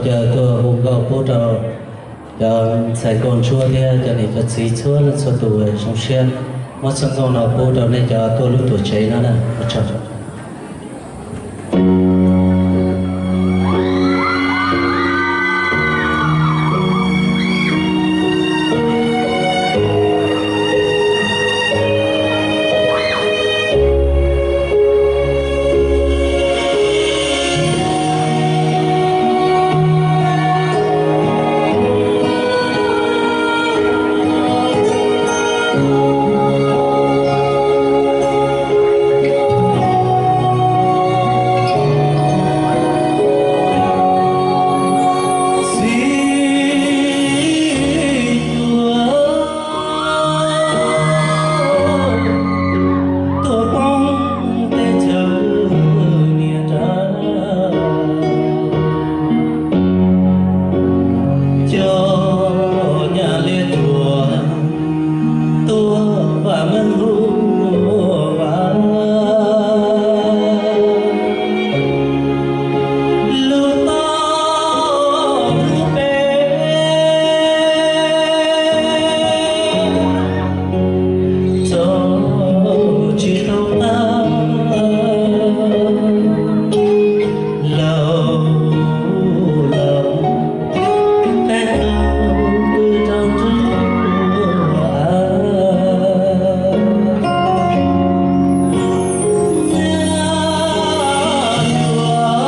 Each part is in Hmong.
Tuaj hu nkauj pub rau cov ntxhais nkauj ntsuab thiab cov niam cov txiv txhua leej txhua tus zoo siab muab txoj nkauj no pub rau nej cov tuaj lub tuam tsev no na. Ua tsaug. Tuaj poob teb chaws niam nrag, cov nyab liab tuaj tuaj vam meej lub vas. Lub toj lub peb txaus tsis tau tag. Laus laus, peb tau pw rau nruab av. Nyab yuav,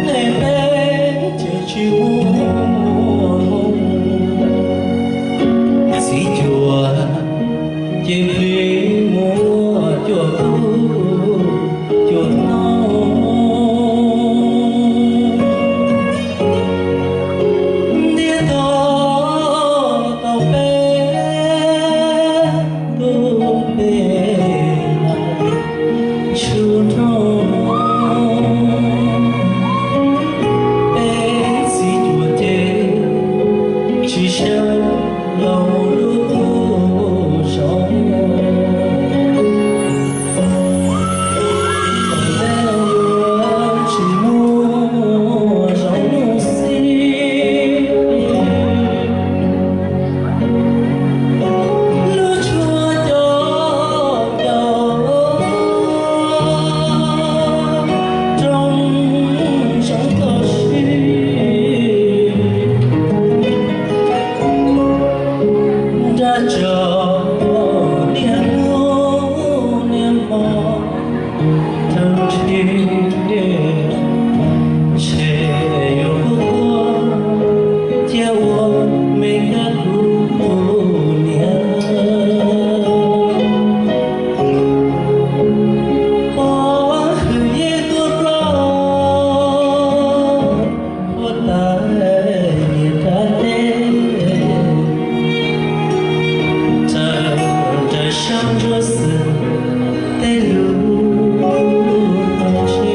nej peb ces tsis muaj hmoo. Txiv cuam ces plig muab cuam kub cuam no. Ntiab tog tau peb tug peb tshua nrog, peb txiv cuam ces tsis sawv los lub zos. Ntej yuav tsis muaj zoo lub xib, lub tshuaj cov caum rau zoo tau sib. Nrab tso niaj hnub niaj hmo, rau ntshe ntshe yuav ua cia ua me kab kuv niam. Pov hwm yeej tuaj plaub, huab tais niam nrab teb, raws sab ntsuab xwm tej lus tau tseg.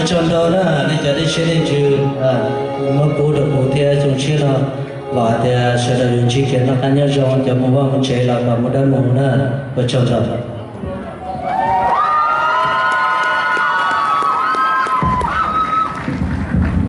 Ua tsaug ntau na nej cov dej siab dej ntsws muab pub rau kuv thiab xyoo tshiab no, vam hais tias sawv daws yuav ntsib kev noj qab nyob zoo, cov mus vaj mus tsev los kom muaj dab mus na. Ua tsaug ntau.